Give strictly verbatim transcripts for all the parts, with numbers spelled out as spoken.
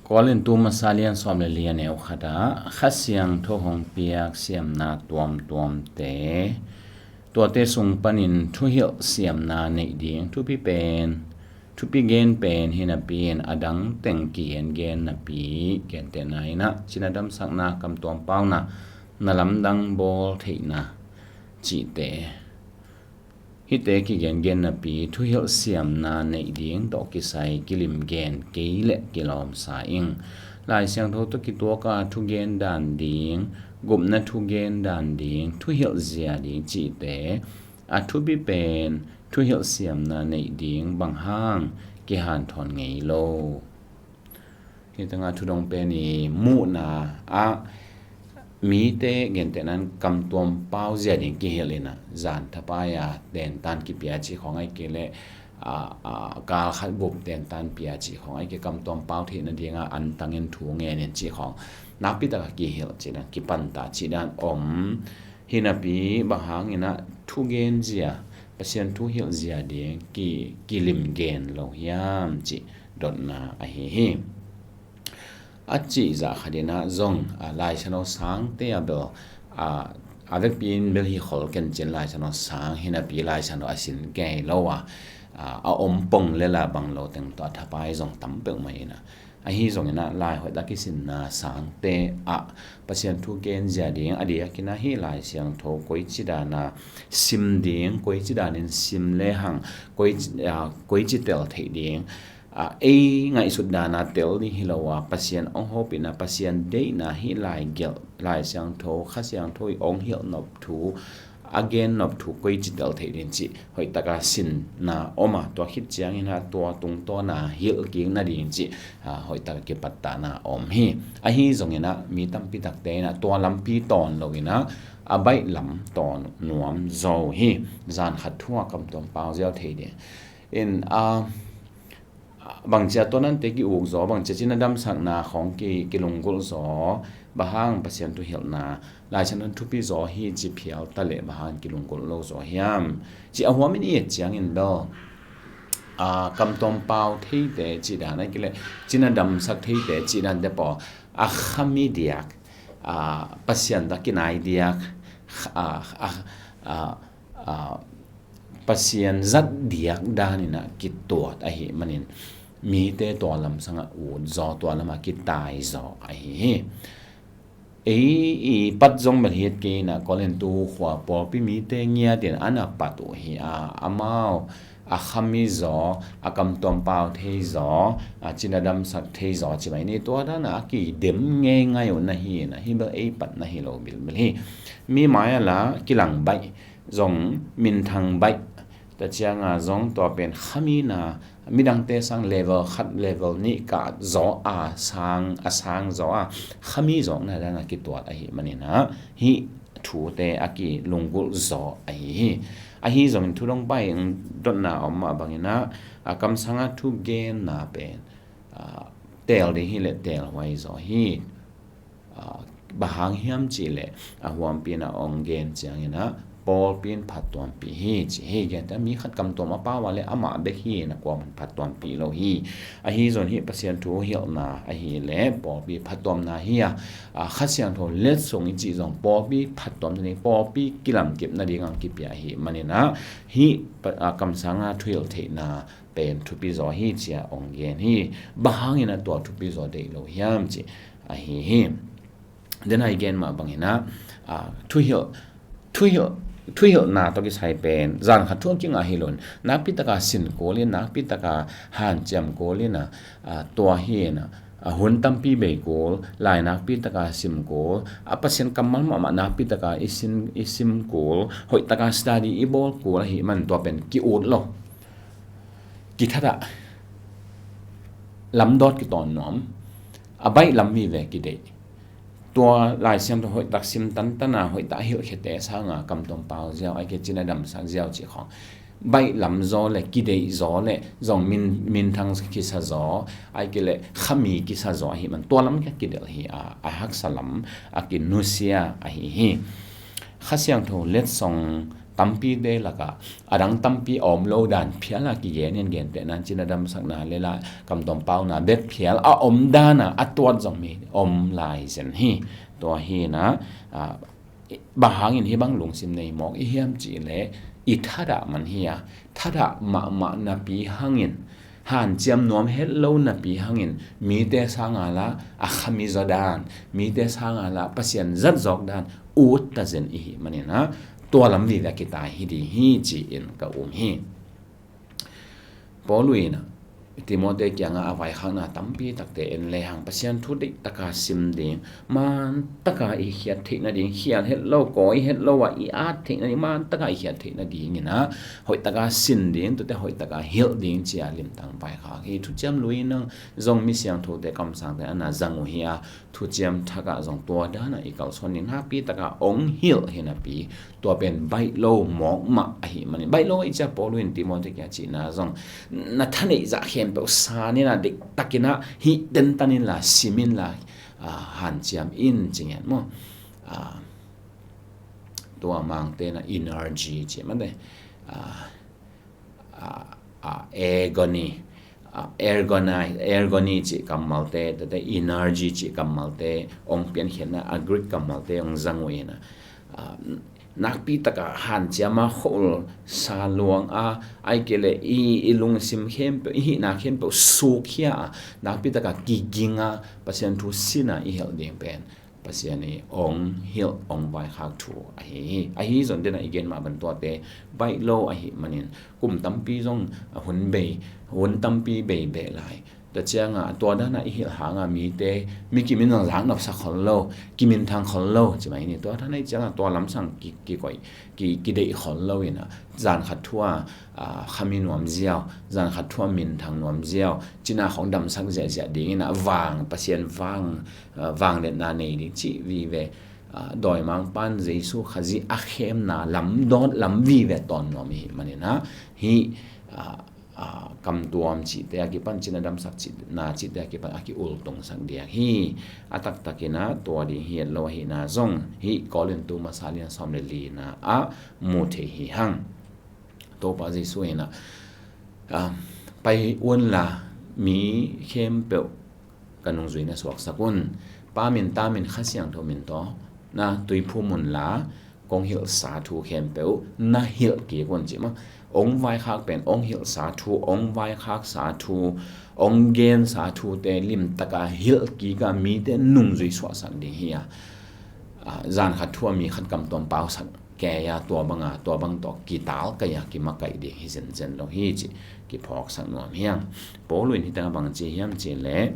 Korintu masa lian sawm le li a neu khat ah Kha Siangtho hong piak siamna tuamtuamte, tuate sung panin thuhilh siamna neih ding thupi pen, thupi gen pen hi napi in a dang teng kigengen napi, gentehna in ah cina damsakna, kamtuam pauna, na lamdang bawl theihna cihte, hihte kigengen napi thuhilh siamna neih ding tawh kisai kilim gen kei leh kilawmsa ing. Lai Siangtho tawh kituak a thugen dan ding, gupna thugen dan ding, thuhilh zia ding cihte a thupi pen thuhilh siamna neih ding bang hang kihanthawn ngei lo. Hih tengah thudong pen i muhna ah mite gentehna in kamtuam pau zia ding kihilh in ah zan thapai a tentan kipia cih khawng, ahih kei leh a, a, kal khat bup tentan pia cih khawng, ahih kei leh kamtuam pau theihna dingah antang in thu ngen in cih khawng nakpi takah kihilh cih dan, kipanta cih dan om. Hi napi bang hangin ah thugen zia, Pasian thuhilh zia ding ki, kilim gen lo hiam cih dotna ahi hi. A cih zah khat in ah zong, a, Lai Siangtho sangte a bel, a, a vekpi in bel hi khol ken cin Lai Siangtho sang hi napi Lai Siangtho a sin kei lo a, a, a om pong lela bang lo teng tawh a thapai zong tam peuhmah in ah. Ahi zongin ah Lai hoihtak kisinna sangte ah Pasian thu gen zia ding a diakin ah hih Lai Siangtho koici dan a sim ding, koici danin sim lehang, koici, a, koici tel theih ding, a, ei ngaihsut dan a tel ding hi lo a, Pasian hong hopihna, Pasian deihna hih lai gelh, Lai Siangtho, Kha Siangtho i hong hilh nop thu, a gen nop thu koici tel theih ding cih hoihtaka sinna om a, tua khit ciangin ah tua tungtawna hilh kik nading cih, a, hoihtaka kipattahna om hi. Ahi zongin ah mi tampi takte in ah tua lampi tawn lo in ah a baih lam tawn nuam zo hi. Zan khat thu a kamtuam pau ziau thei ding. In, a, bangcia tua nante ki-uk zaw, bangcia cina damsakna khawng ki, kilunggulh zaw, bang hang Pasian thuhilhna, Lai Siangtho thupi zaw hi ci phial ta leh bang hang kilunggulh lo zaw hiam? Ci a huamin i et ciangin bel, a, kamtuam pau theite cih dan ahih kei leh cina damsak theite cih dante pawl a khami diak, a, Pasian tawh kinai diak, a, a, a, a, Pasian zat diak dan in ah kituat ahih manin mite tua lam sangah ut zaw, tua lamah kitai zaw ahi hi. Ei i pat zong bel hi kei in ah Korintu khua pawlpi mite ngiat in a na pat uh hi a, amau a khami zaw, a kamtuam pau thei zaw, a cina damsak thei zaw ci mai ni, tua dan a kidem ngeingai uh na hi in ah, hih bel ei pat na hi lo bilbil hi. Mi mai a la kilang baih zong, minthang baih, tua ciang a zong tua pen khamina, midangte sang level khat, level nih kah zaw a sang, a sang zaw a, khami zawkna dan a kituat ahih manin ah hih thute a kilunggulh zaw ahi hi. Ahi zongin thudong pai dotna om mah bangin ah, a, kamsanga thugenna pen, a, teel ding hi leh teel huai zaw hi. A, bang hang hiam cih leh a huampi in ah hong gen ciangin ah pawlpi in phattuampih hi ci hi. Gentehna mi khat kamtuam a pau a leh amah bek hi in ah kuamah in phattuampih lo hi. Ahi zongin hih Pasian thu hilhna ahih leh pawlpi phattuamna hi a, a, Kha Siangtho letsong i cih zong pawlpi phattuam nading, pawlpi kilamkip nading a kipia ahih manin ah hih pa-, a, kamsanga thuhilh theihna pen thupi zaw hi ci a hong gen hi. Bang hangin ah tua thupi zaw deih lo hiam cih ahi hi. Den a i gen mah bangin ah, a, thuhilh, thuhilh, thuhilhna tawh kisai pen zan khat thu a kingah hi lo in, nakpi taka sin kul in, nakpi taka hanciam kul in ah, a, tua hi in ah, a, hun tampi bei kul, lai nakpi taka sim kul, a, Pasian kammal mahmah nakpi taka i sin, i sim kul, hoih taka study i bawl kul ahih man tua pen ki-ut lo. Kithat ah lamdawt kitawn nuam, a baih lam vive kideih. Tua Lai Siangtho hoihtak sim tantan a, hoihtak hilhkhiate sanga kamtuam pau ziau, ahih kei leh cina damsak ziau cih khawng, baih lam zaw leh kideih zaw leh zong min, minthang kisa zaw, ahih kei leh khami kisa zaw ahih man tua lam kia kidelh hi a, a haksa lam a kinusia ahi hi. Kha Siangtho letsong tampite lakah a dang tampi a om lo dan phial a kigen in, gentehna cina damsakna le la kamtuam pauna bek phial a om dan a a tuat zong mi om lai zen hi. Tua hi na, ah, bang hangin hih bang lungsim nei mawk i hiam cih leh i thadah man hi a, thadah mahmah napi hangin hanciam nuam het lo napi hangin mite sanga la a khami zaw dan, mite sanga la Pasian zat zawk dan ut ta zen i hih manin a, tua lam vive a kitai hi ding hi ci-in ka um hi. Paul in a Timothy kiangah a vaikhakna tampi takte en lehang Pasian thu deih taka sim ding, man taka i khiat theih nading, khial het lo, kawi het lo a i at theih nading, man taka i khiat theih nadingin a hoih taka sin ding, tuate hoih taka hilh ding ci-a limtang vaikhak hi. Thuciam Lui in zong mi siangthote kamsangte a na zang uh hi a, thuciam thakah zong tua dana i kalsuan ding nakpi taka ong hilh hi napi, tua pen baih lo mawk mah ahi manin, baih lo ahi cia Paul in Timothy kia cihna zong na thaneih zah khempeuh san in a, deihtakin a hih tentan in la, sim in la, ah, hanciam in ci ngen maw? Ah, tua Mangte na energy ci mate, ah, ah, ah, agony, ah, ergoni, ergoni cih kammalte, tate energy cih kammalte ong piankhiatna a Greek kammalte ong zang uh in a, ah, nakpi taka hanciam a, khua-ul sa luang a, ahih kei leh i, i lungsim khempeuh, i hihna khempeuh sukkhia a, nakpi taka kiging a, Pasian thu sin a i hilh ding pen Pasian i ong hilh, ong vaikhak thu ahi hi. Ahi zong dena i gen mah bang tuate baih lo ahi manin, kum tampi zong a hun bei, hun tampi bei beh lai. Tua cianga tua dana i hilh hanga mite mi kimin zong zak nopsak khol lo, kiminthang khol lo ci mai ni. Tua dana i cianga tua lamsang ki, kikoih, ki, kideih khol lo in a, zan khat thu a, ah, khami nuam ziau, zan khat thu a minthang nuam ziau, cina khong damsak ziahziah dingin a vang, Pasian vang, ah, vangliatna nei ding cih vive, ah, dawimangpan Jesu Khazih a khemna lam dawt lam vive tawn nuam i hih manin a, hih, ah, ah, kamtuam cihte a kipan, cina damsak cihna cihte a kipan a ki-ultungsak diak hi. A taktakin a tua ding hi lo ahihna zong hih Korintu masa lian sawm le lina ah mu thei hi hang. Topa Jesu in a, ah, pai unla mi khempeuh ka nungzui na suaksak un. Pa min, Ta min, Kha Siangtho min tawh na tuiphum unla kong hilhsa thu khempeuh na hilh kik un ci maw. Ong vaikhak pen ong hilhsa thu, ong vaikhaksa thu, ong gensa thute limtaka hilh kika mite nungzui suahsak ding hi a, ah, zan khat thu a mi khat kamtuam pausak kei a, tua banga, tua bang tawh kital kei a, kimakaih ding hi zenzen lo hi ci kiphawksak nuam hi hang. Paul in hih tengah bang ci hiam cih leh,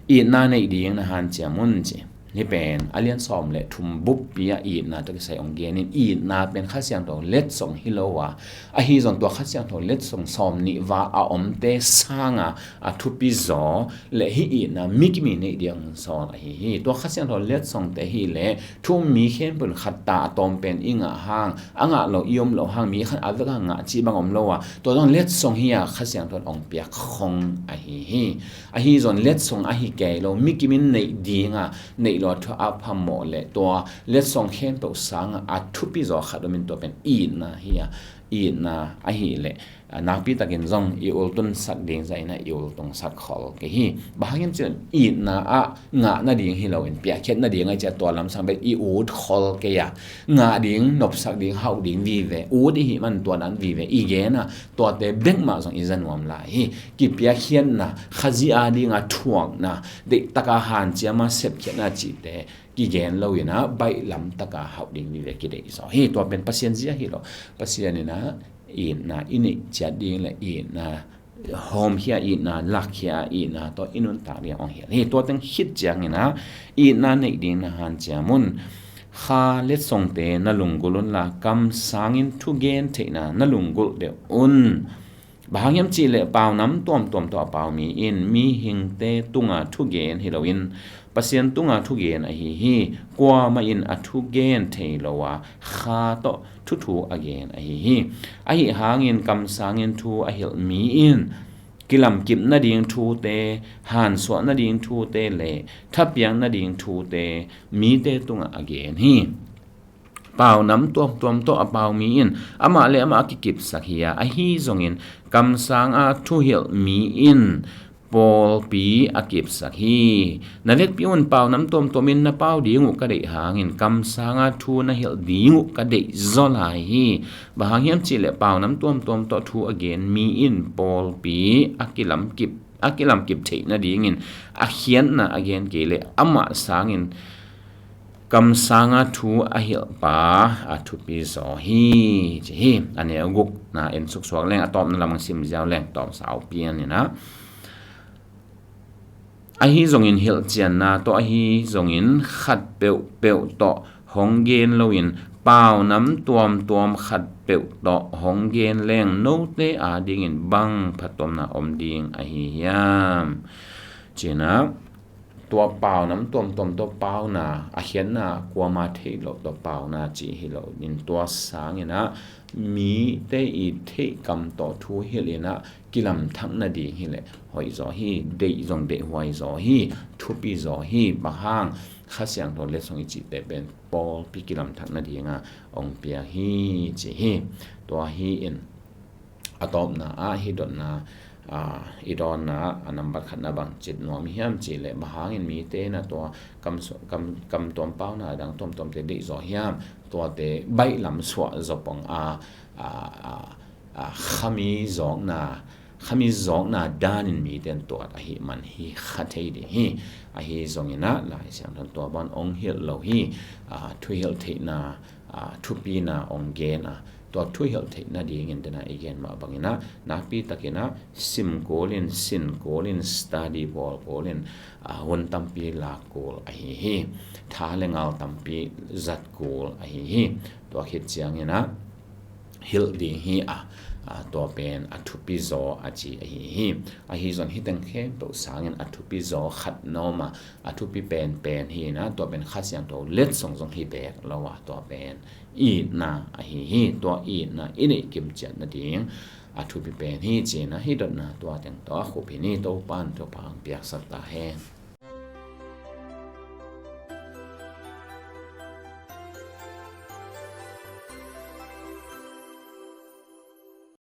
itna neih ding na hanciam un ci. Hih pen a lian sawm le thum buppi a itna tawh kisai ong gen in, itna pen Kha Siangtho letsong hi lo a, ahi zong tua Kha Siangtho letsong sawm nih va a omte sanga a thupi zaw le hih itna mi kim i neih ding ong sawl ahi hi. Tua Kha Siangtho letsongte hi le thu um mi khempeuh in khat ta a tawm pen i ngah hang, a ngah lo i om loh hang, mi khat a vek a ngah cih bang om lo a, tua zong letsong hi a, Kha Siangtho in ong piak khong ahi hi. Ahi zong letsong ahi kei lo, mi kim in neih ding a neih lo a thu a phamawh le tua letsong khempeuh sanga a thupi zaw khat om in, tua pen itna hi a, itna ahi le, ah, nakpi takin zong i ultunsak ding zah in a i ultungsak khol kei hi. Bang hang hiam cih leh itna ah ngah nading hi lo in, piakkhiat nading a i cih a tua lamsang bek i ut khol kei a, ngah ding, nopsak ding, hauh ding vive ut i hih man tua dan vive i gen a, tuate bek mah zong i za nuam lai hi. Kipiakkhiatna, Khazih a dinga thuakna, deihtaka hanciam a sepkhiatna cihte kigen lo in a, baih lamtaka hauh ding vive kideih zaw hi. Tua pen Pasian zia hi lo. Pasian in a itna i neih ciat ding le itna hawmkhia, itna lakkhia, itna tawh i nuntak ding ong hilh hi. Tua teng khit ciangin a itna neih ding na hanciam un. Kha letsongte na lunggulh unla kamsangin thugen theihna na lunggulh deuh un. Bang hang hiam cih leh paunam tuamtuam tawh a pau mi in mihingte tunga thugen hi loin Pasian tunga thugen ahi hi. Kuamah in a thugen thei lo a, Kha tawh thuthu a gen ahi hi. Ahi hangin kamsangin thu a hilh mi in kilamkip nading thute, hansuah nading thute le thapiak nading thute mite tungah a gen hi. Pau nam tuamtuam tawh a pau mi in amah le amah a kikipsak hi a, ahi zongin kamsanga thuhilh mi in pawlpi a kipsak hi. Na vekpi un pau nam tuamtuam in na pau ding uh ka deih hangin kamsanga thu na hilh ding uh ka deih zaw lai hi. Bang hang hiam cihleh pau nam tuamtuam tawh thu a gen mi in pawlpi a kilamkip a kilamkip theih nadingin a khiatna a gen kei leh amah sangin kamsanga thu a hilhpa a thupi zaw hi, ci hi. A neu gukna en suksuak leng a tawpna lamang sim ziau leng tawmsau pian inah. Ahi zongin hilhcianna tawh ahi zongin khat peuhpeuh tawh hong gen loin pau nam tuamtuam khat peuh tawh hong gen leng note adingin bang phattuamna om ding ahi hiam? Cinah tua pau nam tuamtuam tawh pauna a khiatna kuama theih loh tawh pauna cih hi lo in tua sanginah mite i theihkam tawh thu hilh inah kilamthak nading hileh hoih zaw hi, deih zong deihhuai zaw hi, thupi zaw hi. Bang hang Kha Siangtho letsong i cihte pen pawlpi kilamthak nadinga ong piak hi, ci hi. Tua hi in a tawpna ah hi dotna ah i dawnna ah a nambat khatna bang cit nuam hiam cihleh bang hangin mite na tua kam, kam, kam tuam pauna dang tuamtuamte deih zaw hiam? Tuate baihlam suah zopong a, a, a, a khami zawkna khami zawkna danin mite in tuat ahi man hi kha thei ding hi. Ahi zonginah Lai Siangtho tua ban ong hilh lo hi. A, thuhilh theihna a, thupina ong gen a, tua thuhilh theih nadingin tena i gen mah banginah nakpi takinah sim kulin, sin kulin, study bawl kulin a, hun tampi lak kul ahi hi. Tha le ngal tampi zat kul ahi hi. Tua khit cianginah hilh ding hi a, a, tua pen a thupi zaw a ci ahi hi. Ahi zong hiteng khempeuh sangin a thupi zaw khat na om a, a thupi penpen hi inah tua pen Kha Siangtho letsong zong hi bek lo a, tua pen itna ahi hi. Tua itna i neih kimciat nading a thupi pen hi cinah hi dotna tua teng tawh a khup hi ni. Topan thupha ang piaksak ta hen.